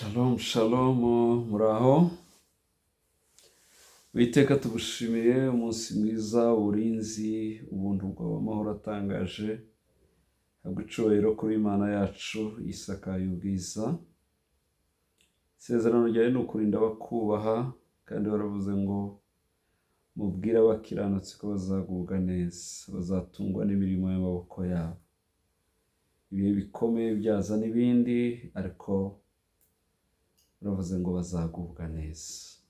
Shalom shalom, muraho. Witeka, tugushimiye umunsi mwiza, uburinzi, ubuntu bwawe, amahoro atangaje. Habwa icyubahiro kuri Imana yacu yisakaye ubwiza. Isezerano ryawe ni ukurinda abakubaha, kandi waravuze ngo mubwire abakiranutsi ko bazagubwa neza, bazatungwa n'imirimo y'amaboko yabo. Ibihe bikomeye byaza n'ibindi, ariko uravuze ngo bazagubwa neza.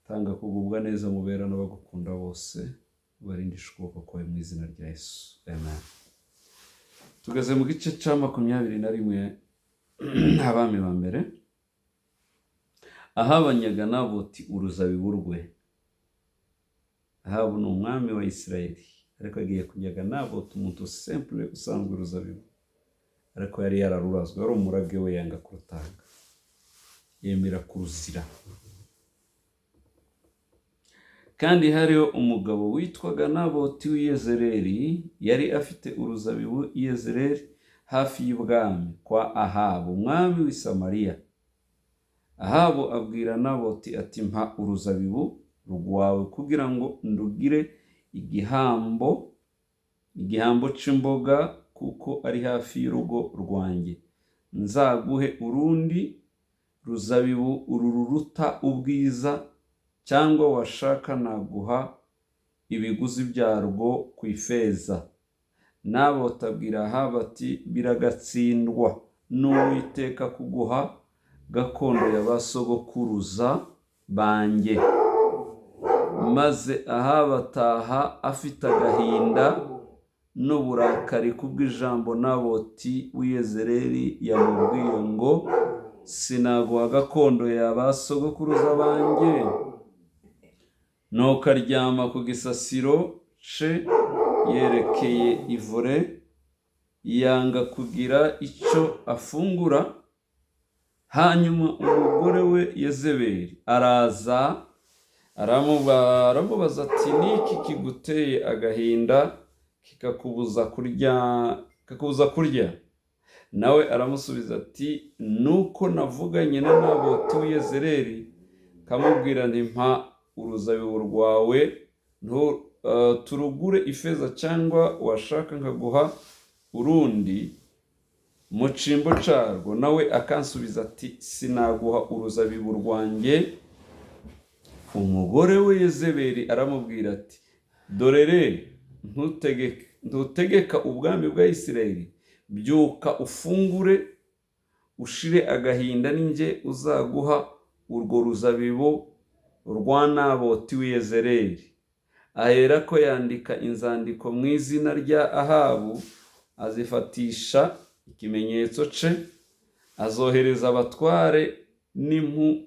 Tanga kugubwa neza mubera n'abagukunda bose, ubarindishe ukuboko kwawe mu izina rya Yesu, amen. Tugeze mu gice cya 21, Abami ba Mbere. Ahabu anyaga Naboti uruzabibu rwe. Ahabu ni umwami wa Isirayeli, ariko agiye kunyaga Naboti, umuntu simple usanzwe, uruzabibu. Ariko yari yararurazwe, wari umurage we, yanga kurutanga, yemera kuruzira. Kandi hariho umugabo witwaga Naboti w'i Yezereli, yari afite uruzabibu i Yezereli hafi y'ibwami kwa Ahabu umwami w'i Samariya. Ahabu abwira Naboti ati: "Mpa uruzabibu rwawe kugira ngo ndugire igihambo c'imboga, kuko ari hafi y'urugo rwanjye. Nzaguhe urundi ruzabibu ururuta ubwiza, cyangwa washaka naguha ibiguzi byarwo ku ifeza." Naboti abwira Ahabu ati: "Biragatsindwa n'Uwiteka kuguha gakondo ya ba sogokuruza banjye." Maze Ahabu ataha afite agahinda n'uburakari kubw'ijambo Naboti w'i Yezereli yamubwiye ngo: "Sinaguha gakondo ya ba sogokuruza banjye." Nuko aryama ku gisasiro ce yerekeye ivure, yanga kugira icyo afungura. Hanyuma umugore we Yezebeli araza, aramubaza ati: "Niki kiguteye agahinda kikakubuza kurya?" Nawe aramusubiza ati: "Nuko navuganye na Naboti w'i Yezereli, kamubwira nti: 'Mpa uruzabibu rwawe turugure ifeza, cyangwa washaka nkaguha urundi mu cimbo carwo,' nawe akansubiza ati: 'Sinaguha uruzabibu rwanjye.'" Umugore we Yezebeli aramubwira ati: "Dore rero, ntutegeka ubwami bwa Isirayeli? Byuka ufungure, ushire agahinda, ninjye uzaguha urwo ruzabibu rwa Naboti w'i Yezereli." Aherako yandika inzandiko mu izina rya Ahabu, azifatisha ikimenyetso ce, azohereza abatware n'impura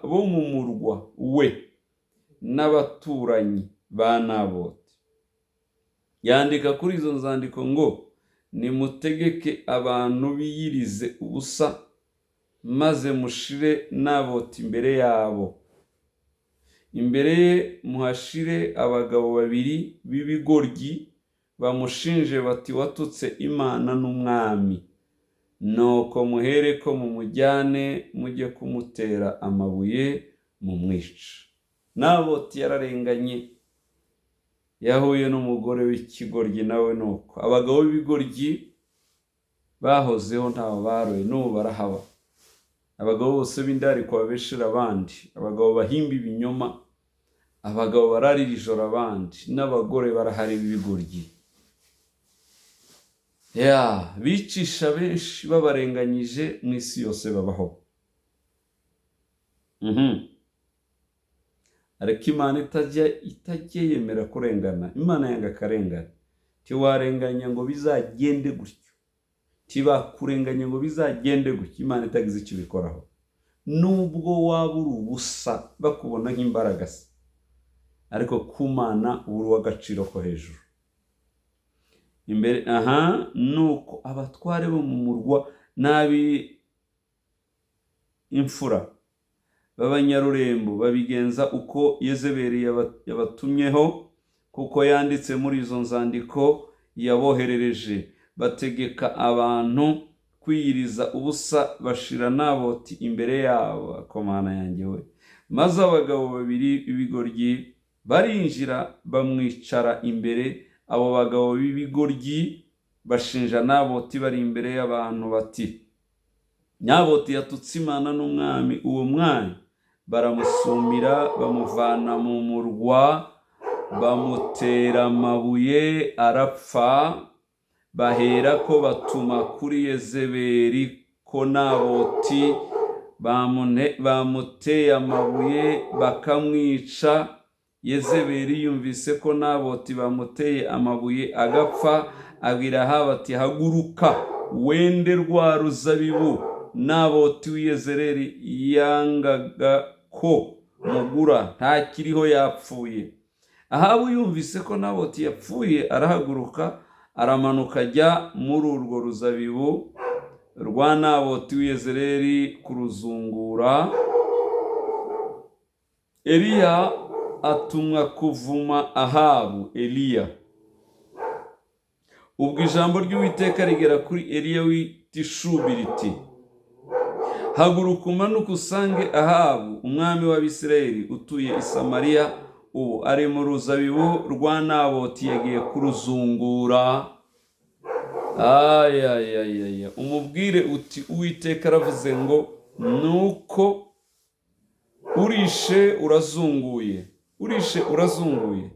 bo mu murwa we n'abaturanyi ba Naboti. Yandika kuri izo nzandiko ngo: "Nimutegeke abantu biyirize ubusa, maze mushire Naboti imbere yabo. Imbere ye muhashire abagabo babiri b'ibigoryi, bamushinje bati: 'Watutse Imana n'umwami.' Nuko muhereko mumujyane, mujye kumutera amabuye mumwice." Naboti yararenganye, yahuye n'umugore w'ikigoryi. Nawe nuko abagabo b'ibigoryi bahozeho, ntaho baroye, n'ubu barahaba. Abagabo bose b'indarikwa babeshera abandi, abagabo bahimba ibinyoma, abagabo bararira ijoro abandi, n'abagore barahari b'ibigoryi ya bicisha benshi babarenganyije, mu isi yose babaho. Ariko Imana itajya yemera kurengana. Imana yanga akarengane. Ntiwarenganya ngo bizagende gutyo, ntibakurenganya ngo bizagende gutyo Imana itagize icyo ibikoraho. Nubwo waba uri ubusa, bakubona nk'imbaraga se, ariko ku Mana uba uri uw'agaciro ko hejuru. Imbere aha, nuko abatware bo mu murwa n'abi imfura b'abanyarurembo babigenza uko Yezebeli yabatumyeho. Kuko yanditse muri izo nzandiko yaboherereje. Bategeka abantu kwiyiriza ubusa, bashira Naboti imbere yabo. Akomana yanjye we! Maze abagabo babiri b'ibigoryi barinjira, bamwicara imbere. Abo bagabo b'ibigoryi bashinja Naboti bari imbere y'abantu bati: "Naboti yatutse Imana n'umwami." Uwo mwanya baramusumira, bamuvana mu murwa, bamutera amabuye arapfa. Bahera ko batuma kuri Yezeberi ko Naboti bamuteye amabuye bakamwica. Yezeberi yumvise ko Naboti bamuteye amabuye agapfa, abwira Ahabu ati: "Haguruka wende rwa ruzabibu Naboti w'Iyezereri yangaga ko mugura, ntakiriho, yapfuye." Ahabu yumvise ko Naboti yapfuye, arahaguruka, aramanuka, ajya muri urwo ruzabibu rwa Naboti w'Iyezereri kuruzungura. Eliya atumwa kuvuma Ahabu. Eliya. Ubwo ijambo ry'Uwiteka rigera kuri Eliya w'i Tishubi riti: "Haguruka, umanuke usange Ahabu umwami w'Abisirayeli utuye i Samariya. Ubu ari mu ruzabibu rwa Naboti, yagiye kuruzungura. Ayayayaya! Umubwire uti: 'Uwiteka aravuze ngo: Nuko urishe urazunguye, urishe urazunguye.'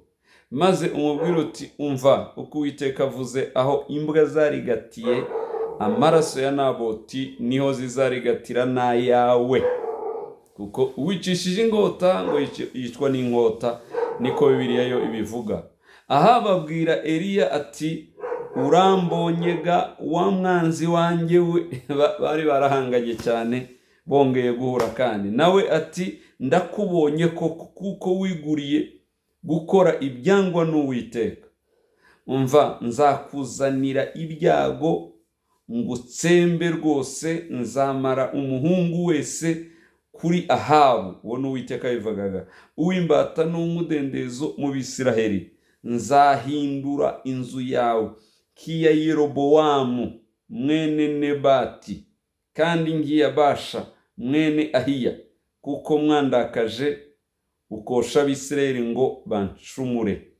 Maze umubwire uti: 'Umva uko Uwiteka avuze: Aho imbwa zarigatiye amaraso ya Naboti, niho zizarigatira n'ayawe, kuko uwicishije inkota ngo yicwa n'inkota.' Niko Bibiliya yo ibivuga." Aha babwira Eliya ati: "Urambonyega wa mwanzi wanjye we!" Bari barahanganye cyane, bongeye guhura kandi. Nawe ati: "Ndakubonye koko, kuko wiguriye gukora ibyangwa n'Uwiteka. Umva, nzakuzanira ibyago ngutsembe rwose, nzamara umuhungu wese kuri Ahabu," uwo ni Uwiteka bivugaga, "uw'imbata n'umudendezo mu Bisiraheli. Nzahindura inzu yawe nk'iya Yerobowamu mwene Nebati, kandi nk'iya Basha mwene Ahiya, kuko mwandakaje, ukosha Abisirayeli ngo bancumure."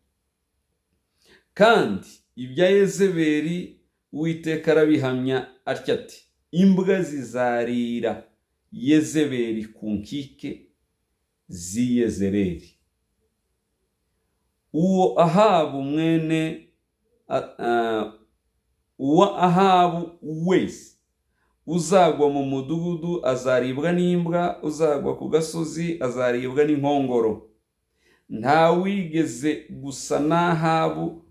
Kandi ibya Yezebeli Uwiteka arabihamya atya ati: "Imbwa zizarira Yezebeli ku nkike z'Iyezereri." Uwo Ahabu mwene uwa Ahabu wese uzagwa mu mudugudu azaribwa n'imbwa, uzagwa ku gasozi azaribwa n'inkongoro. Ntawigeze gusa n'Ahabu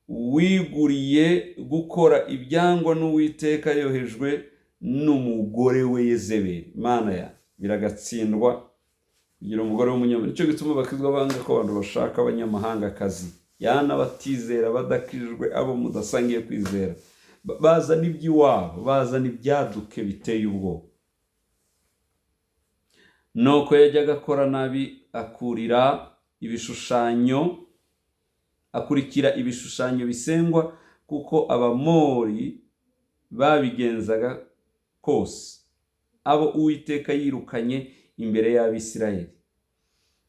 wiguriye gukora ibyangwa n'Uwiteka, yohejwe n'umugore we Yezebeli. Mana ya, biragatsindwa kugira umugore w'umunyamahanga! Nicyo gituma bakizwa banga ko abantu bashaka abanyamahangakazi, yana batizera, badakijwe, abo mudasangiye kwizera. Bazana iby'iwabo, bazana ibyaduke biteye ubwoba. Nuko yajyaga akora nabi, akurira ibishushanyo, akurikira ibishushanyo bisengwa, kuko Abamori babigenzaga kose, abo Uwiteka yirukanye imbere y'Abisirayeli.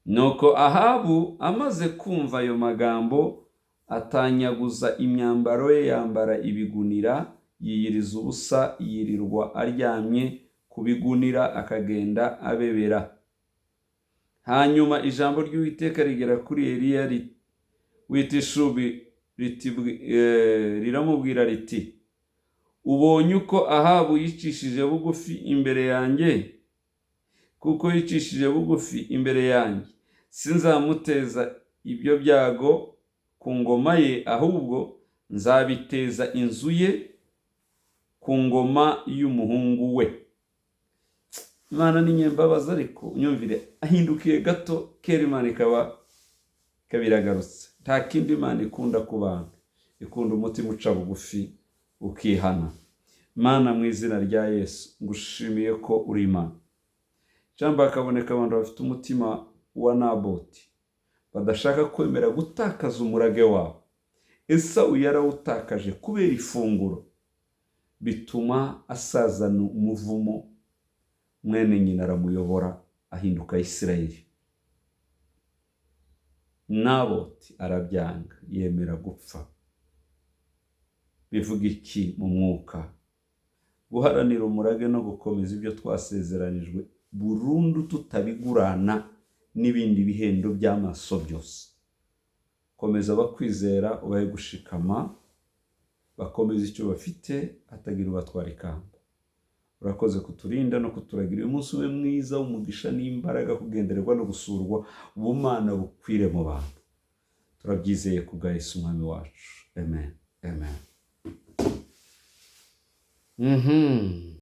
Nuko Ahabu amaze kumva ayo magambo, atanyaguza imyambaro ye, yambara ibigunira, yiyiriza ubusa, yirirwa aryamye ku bigunira, akagenda abebera. Hanyuma ijambo ry'Uwiteka rigera kuri Eliya w'i Tishubi riramubwira riti: "Ubonye uko Ahabu yicishije bugufi imbere yanjye? Kuko yicishije bugufi imbere yanjye, sinzamuteza ibyo byago ku ngoma ye, ahubwo nzabiteza inzu ye ku ngoma y'umuhungu we." Imana ni nyembabazi, ariko unyumvire, ahindukiye gato kera, Imana ikaba iragarutse. Nta kindi Imana ikunda ku bantu, ikunda umutima uca bugufi ukihana. Mana, mu izina rya Yesu, ngushimiye ko uri Imana. Cyangwa hakaboneka abantu bafite umutima wa Naboti. Badashaka kwemera gutakaza umurage wabo. Esawu yarawutakaje kubera ifunguro, bituma asazana umuvumo. Mwene nyina aramuyobora, ahinduka Isirayeli. Naboti arabyanga, yemera gupfa. Bivuga iki mu mwuka? Guharanira umurage no gukomeza ibyo twasezeranijwe burundu, tutabigurana n'ibindi bihendo by'amaso byose. Komeza abakwizera, ubahe gushikama, bakomeze icyo bafite, hatagira ubatwara ikamba. Urakoze kuturinda no kuturagira. Uyu munsi ube mwiza w'umugisha n'imbaraga, kugendererwa no gusurwa, ubumana bukwire mu bantu. Turabyizeye ku bwa Yesu Umwami wacu. Amen, amen.